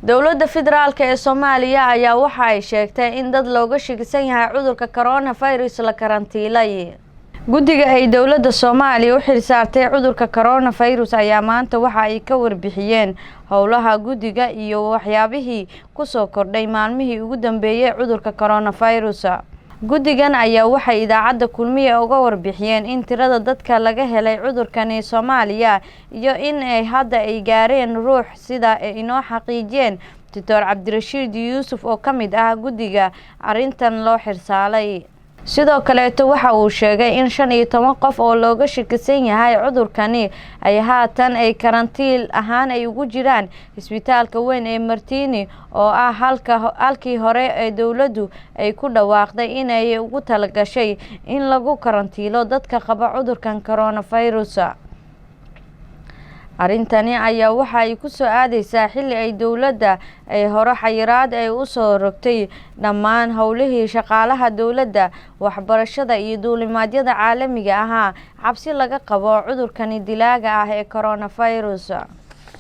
Dowladda federaalka ee Soomaaliya ayaa waxa ay sheegtay in dad looga shakisan yahay cudurka coronavirus la karantiilay. Guddiga ay dowladda Soomaaliya u xilsaartay cudurka coronavirus ayaa maanta waxa ay ka warbixiyeen howlaha guddiga iyo waxyaabihii kusoo kordhay maalmihii ugu dambeeyay cudurka coronavirus. Guddigan ayaa waxay idaacadda Kulmiye uga warbixiyeen in tirada dadka laga helay cudurkani Soomaaliya iyo in ay hadda ay gaareen ruux, sida ay inoo xaqiijiyeen Doctor Cabdirashiid Yuusuf oo ka mid ah guddiga arrintan loo xirsaalay. Sidoo kaleeto waxa uu sheegay in 15 qof oo looga shakisan yahay cudurkani ay haatan ay karantiil ahaan ay ugu jiraan isbitaalka weyn ee Martini, oo ah halka halkii hore ee dowladdu ay ku dhawaaqday inay ugu talagashay in lagu karantiilo dadka qaba cudurkan coronavirus. Arrintani ayaa waxa ay ku soo aadeysaa xilli ay dowladda ay hore xayiraad ay u soo rogtay dhammaan howlihii shaqaalaha dowladda, waxbarashada iyo duulimaadyada caalamiga ahaa, cabsi laga qabo cudurkani dilaaga ah ee coronavirus.